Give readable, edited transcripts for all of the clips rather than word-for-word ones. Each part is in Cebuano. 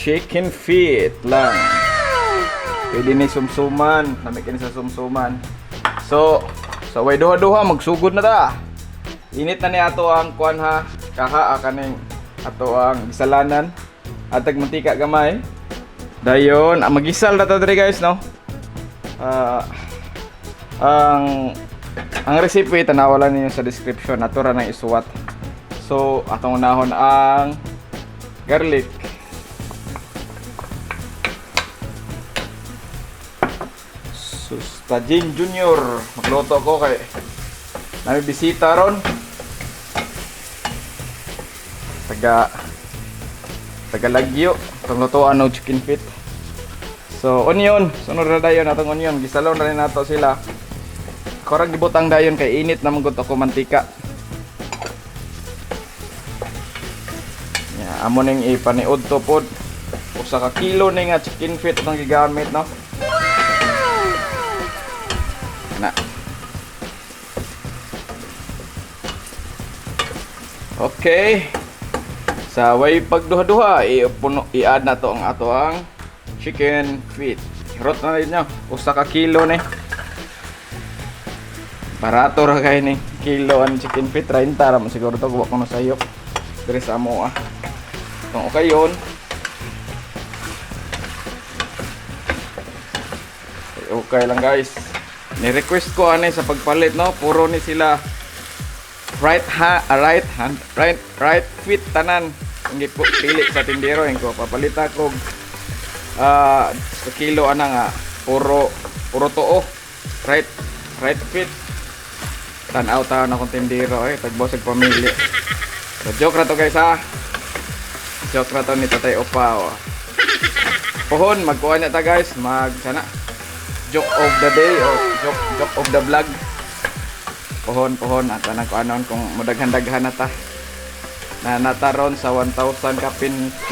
Chicken feet lang. Pwede ni sumsuman. Lami kini sa sumsuman. So, sa way duha-duha, magsugod na ta. Init na ni ato ang kuan ha. Kaha ah, kaning ato ang gisalanan. Atag mantika gamay. Dayon, ah, magisal na ta diri, guys, no. Ah, ang recipe tanawa lang ninyo sa description, ato ra nang isuwat. So, atong unahon ang garlic. Sustajin Junior, magluto ko kay nami bisita ron. Taga taga Lagyo, itong lutuan og chicken feet. So, onion, sunod na dayon atong onion, gisalon na rin nato sila. Korang gibutang dayon kay init na man gud ako mantika. Ya, amo ning ipaniud to pod. Usa ka kilo ni nga chicken feet atong gigamit, no. Na. Okay. Sa way pagduha-duha, ipuno i-add na to ang ato ang chicken feet. Hirot na ninyo. Usa ka kilo ni. Barato ra kay ni kilo ang chicken feet, 30 ra man siguro to, kuha ko na sayop. Diri sa amo ah. Kung okay yun. Okay lang, guys. Ni-request ko ani sa pagpalit, no. Puro ni sila right ha ah, right hand, right right feet tanan ang pili sa tindero. Ko papalit ako ah sa kilo ana nga puro puro tuo, right right feet. Tan-aw taon akong tindero eh, tagbosag pamilya. So joke ra to, guys, ha. Joke ra to ni Tatay Opa, oh. Pohon magkuha na ta, guys, mag sana joke of the day o joke joke of the vlog. Pohon pohon at anang kuanon kung mudaghan-daghan na ta na nataron sa 1,000 kapin 1.6,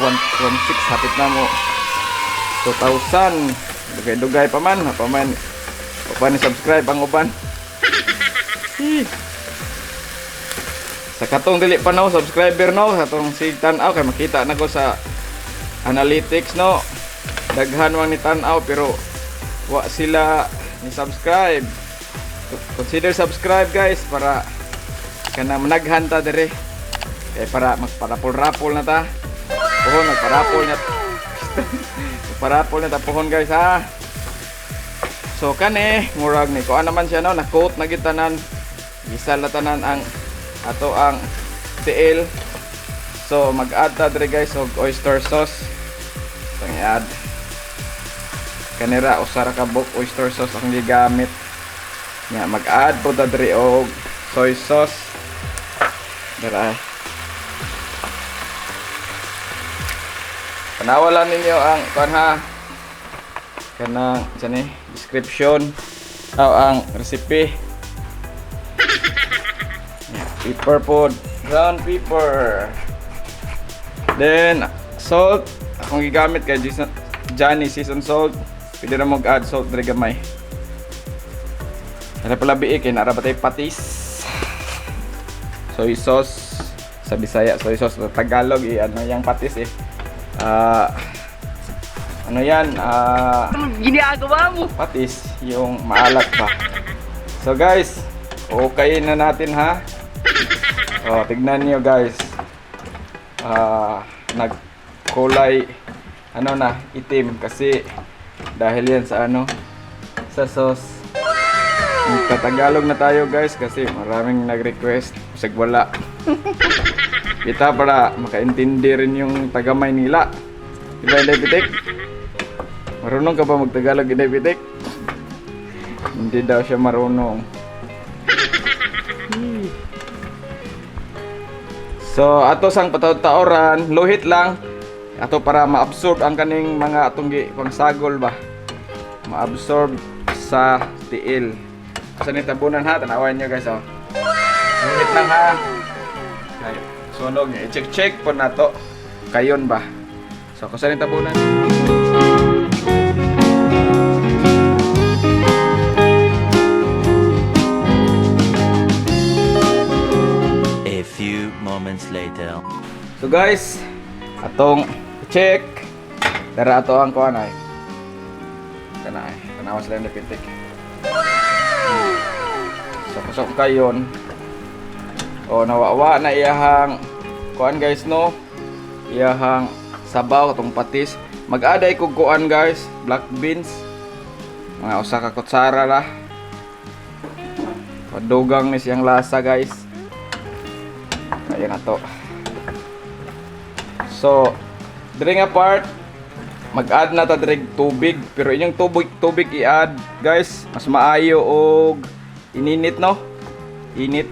hapit na mo 2,000. Dugay-dugay pa man pa man pa ni subscribe ang uban. Hee. Sa katong dili pa no subscriber, no, sa atong sig tan-aw kay makita na ko sa analytics, no, daghan man ni tan-aw pero wa sila ni subscribe. Consider subscribe, guys, para kana managhan ta dire eh, para magparapol-rapol na ta pohon. Magparapol na, magparapol na ta pohon, guys, ha. So kani murag ni kuan naman siya, no, na coat na gitanan, gisa na tanan ang ato ang tiil. So mag-add ta dire, guys, og oyster sauce. Itong i-add kanira, usa ra ka buok oyster sauce ang gigamit nya. Mag-add po ta diri og soy sauce dira. Panawalan ninyo ang kuan ha, kanang sa ni description o ang recipe. Yeah, pepper pod, ground pepper, then salt. Akong gigamit kay Jason, Johnny season salt. Pwede na mag-add salt diri gamay. Para pala biik kay nara ba tayo patis. Soy sauce sa Bisaya, soy sauce sa Tagalog eh, ano yung patis eh. Ah, ano yan? Ah, Ginagawa mo? Patis, yung maalat pa. So guys, okay na natin ha. Oh, tignan niyo, guys. Ah, nagkulay ano na, itim kasi dahil yan sa ano, sa sauce. Magtatagalog na tayo, guys, kasi maraming nag-request. Bisag wala. Kita para makaintindi rin yung taga Maynila. Di ba, Inday Pitik? Marunong ka ba magtagalog, Inday Pitik? Hindi daw siya marunong. So, ato sang pataw-taoran, luhit lang. Ato para ma-absorb ang kaning mga atong gi pangsagol ba. Ma-absorb sa tiil. Sa ni tabunan ha, tanawan nyo, guys, oh. Luhit lang ha. Ay, sunog niya. I-check-check po na to. Kayon ba? So, kung saan yung tabunan? A few moments later. So guys, atong check. Dara ato ang kuan ay. Kana ay, tanawa sila yung pitik. So kusog kayon. O nawawa na iyahang kuan guys, no. Iyahang sabaw katong patis. Mag-aday kog kuan guys, black beans. Mga usa ka kutsara lah. Padugang ni siyang lasa guys. Ayan na to. So, diri nga part mag-add na ta diri tubig, pero inyong tubig tubig i-add guys, mas maayo og ininit, no? Init.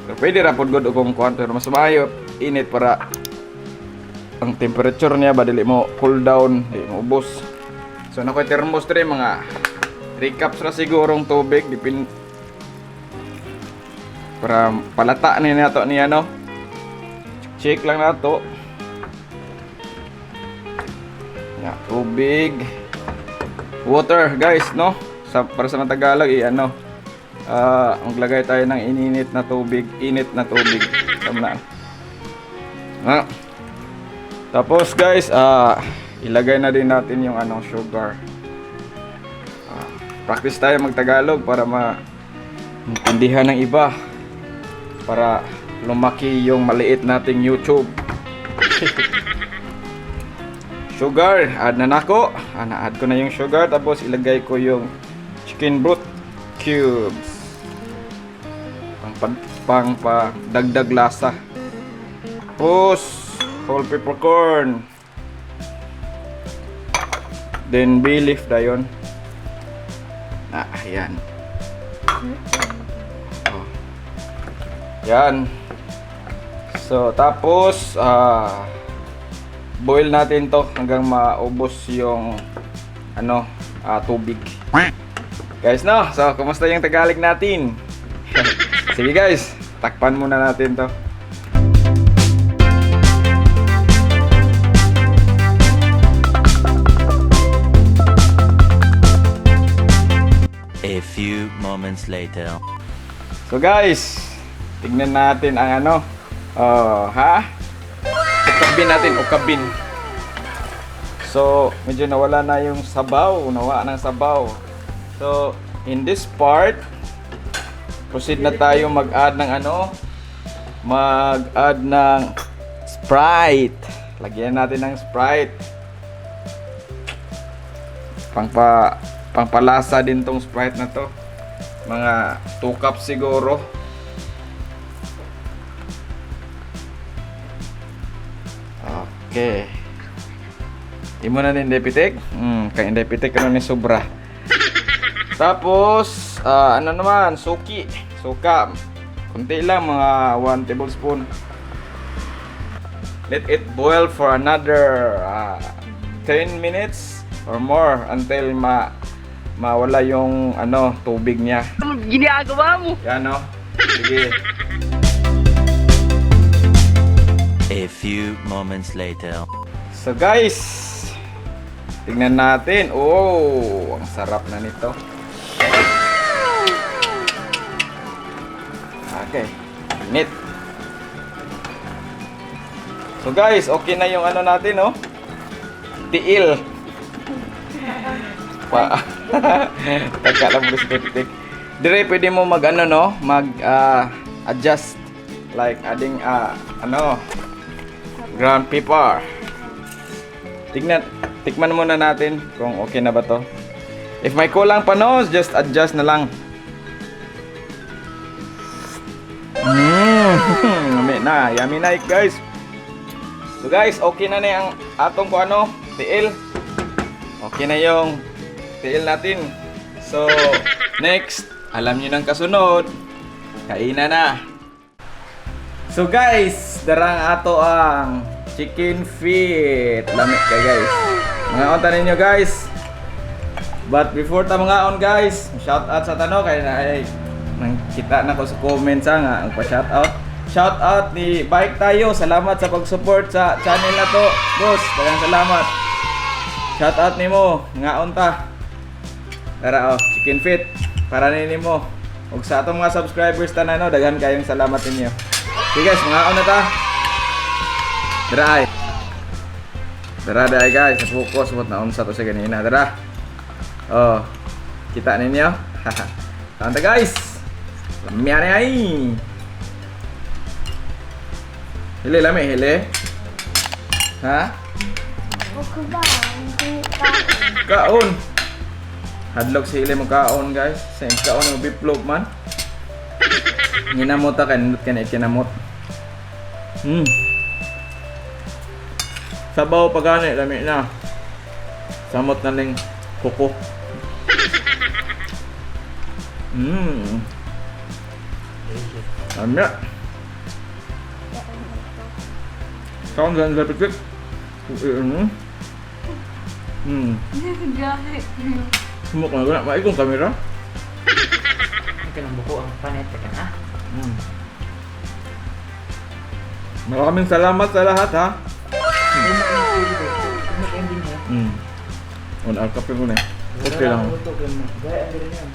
Pero pwede ra pod gud og kung kuan, pero mas maayo init para ang temperature niya ba dili mo cool down, dili mo ubos. So na ko'y thermos diri, mga 3 cups ra sigurong tubig dipin para palata ni nato niya, no? Check lang nato. Ya, tubig. Water, guys, no? Sa, para sa mga Tagalog, eh, ano, maglagay tayo ng ininit na tubig, init na tubig. Tama na. Ah. Tapos, guys, ilagay na din natin yung ano, sugar. Practice tayo magtagalog para ma intindihan ng iba. Para lumaki yung maliit nating YouTube. Sugar, add na nako. Na-add ko na yung sugar, tapos ilagay ko yung chicken broth cubes. Pang pang, pa dagdag lasa. Tapos whole peppercorn. Then bay leaf dayon. Ayan. Oh. Yan. So, tapos boil natin to hanggang maubos yung ano, tubig. Guys, no? So, kumusta yung Tagalog natin? Sige guys, takpan muna natin to. A few moments later. So guys, tignan natin ang ano. Oh, ha? Ukabin natin, ukabin. So, medyo nawala na yung sabaw, nawala ng sabaw. So, in this part, proceed na tayo mag-add ng ano, mag-add ng Sprite. Lagyan natin ng Sprite. Pangpalasa din tong Sprite na to. Mga 2 cups siguro. Okay. Imo na din depitik? Kay depitik ano ni sobra. Tapos, ano naman, suki. Suka. Kunti lang, mga 1 tablespoon. Let it boil for another 10 minutes or more until mawala yung ano, tubig niya. Ginagawa mo? Yan, no? Sige. A few moments later. So guys, tingnan natin. Oh, ang sarap na nito. Okay, init. So guys, okay na yung ano natin, no? Tiil. Pa. Tagka lang mo sa titik. Dire pwede mo mag ano, no, mag adjust like adding ano, ground pepper. Tignan, tikman muna natin kung okay na ba to. If may kulang pa, no, just adjust na lang. Yummy na, yummy na guys. So guys, okay na na yung atong ko ano, tiil. Okay na yung tiil natin. So, next, alam niyo nang kasunod. Kainan na. So guys, darang ato ang chicken feet. Lami kay guys. Mangaon ta ninyo guys. But before ta mangaon guys, shout out sa tano kay na ay nang kita na ko sa comments nga ang pa shout out. Shout out ni Bike tayo. Salamat sa pag-support sa channel na to. Boss, daghang salamat. Shout out nimo, ngaon ta. Tara oh, chicken feet para nimo. Ug sa atong mga subscribers tanan no, daghan kayong salamat ninyo. Sige guys, mangaon na ta. Dra ay. Tara dahil guys, focus mo na unsa to sa ganina. Tara. Oh, kita ninyo? Tanta guys. Lamia ni ay. Hili lami, hili. Ha? Ako ba? Hindi kaon. Kaon. Hadlok si hili mo kaon guys. Sa kaon mo biplop man. Nginamot ta kay nindot kay ikinamot. Sabaw pa gani lami na. Samot na ning kuko. Lami. Kaon lang dapat kik. Gahi. Sumok na gana. Maikong kamera. Ang kanang buko ang panet ka na. Maraming salamat sa lahat ha. Mag-ending niya. On kape mo na. Okay lang. Gaya ang diri niya.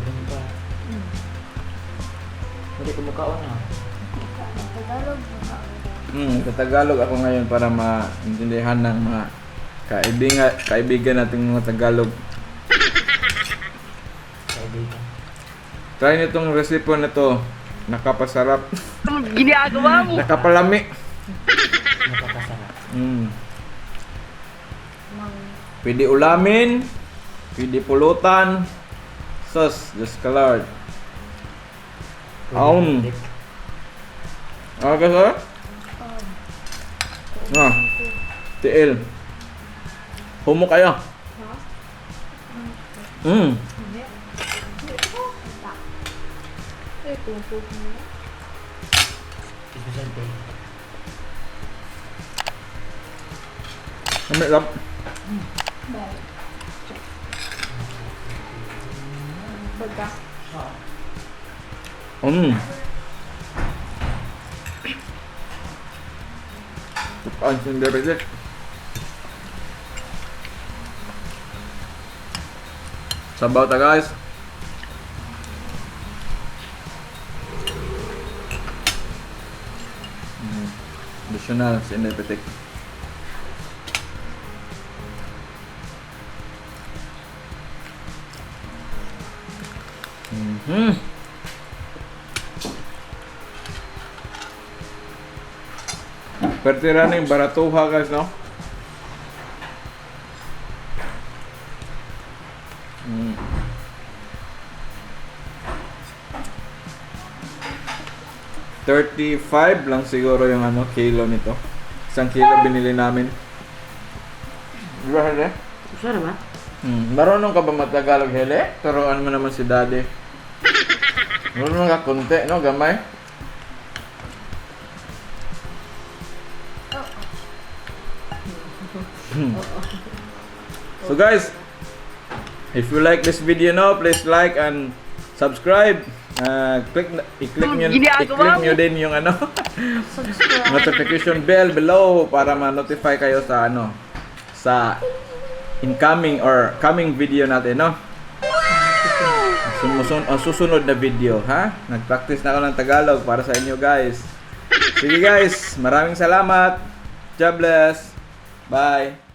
Diri pa. Hindi ko mukaon na. Tagalog ba? Tagalog ako ngayon para maintindihan ng mga kaibigan nating mga Tagalog. Kaibigan. Try nyo tong recipe na to. Nakapasarap. Ginagawa mo? Nakapalami. Napakasarap. Mang. Pwede ulamin, pwede pulutan. Sus, just colored. Aun. Okay, sir? Ah, tiil. Humo kayo. Special day. Lami lang. Baga. Tupaan siyang diabetic. Sabaw ta guys. Additional sa diabetic. Pertira na yung baratuha guys, no? 35 lang siguro yung ano, kilo nito. 1 kilo binili namin. Di ba, Hele? Usa ra ba? Marunong ka ba mag-Tagalog, Hele? Turuan mo naman si Daddy. Marunong ka konti, no? Gamay? So guys, if you like this video now, please like and subscribe. Click i-click nyo din yung ano Subscribe. notification bell below para ma-notify kayo sa ano sa incoming or coming video natin, no? Ang susunod na video, ha? Nag-practice na ako ng Tagalog para sa inyo, guys. Sige, guys. Maraming salamat. God bless. Bye.